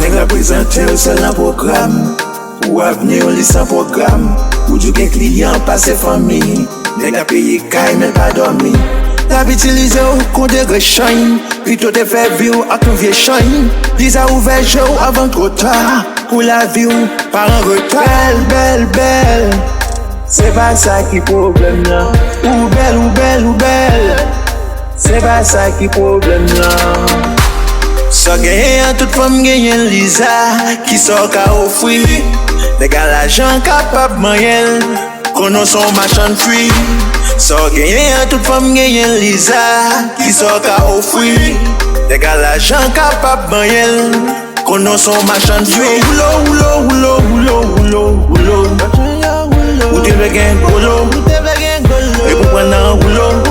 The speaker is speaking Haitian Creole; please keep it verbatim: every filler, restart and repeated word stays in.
Reprezante w sèl nan pwogram. Pou avni w li san pwogram. Ou di w gen kliyan pase fanmi. Nèg ap peye kay men pa dòmi. L ap itilize w kon degre chanj. Pito te fè vi w ak yon vye chanj. Liza ouvè je w avan l twò ta. Pou lavi w pa an reta. Bèl, bèl, bèl. Se pa sa ki pwoblèm nan. Ou bèl, ou bèl, ou bèl. Se pa sa ki pwoblèm nan. Sa w genyen an, tout fanm genyen l, Liza. Kisa w ka ofri? Nèg a lajan kapab manyen l. Konnen w se yon machann fwi. Sa w genyen an, tout fanm genyen l, Liza. Kisa w ka ofri? Nèg a lajan kapab manyen l. Konnen w se yon machann fwi. Woulo, woulo, woulo, woulo, woulo, woulo. Ou te vle gen golo. Epi w pran nan woulo.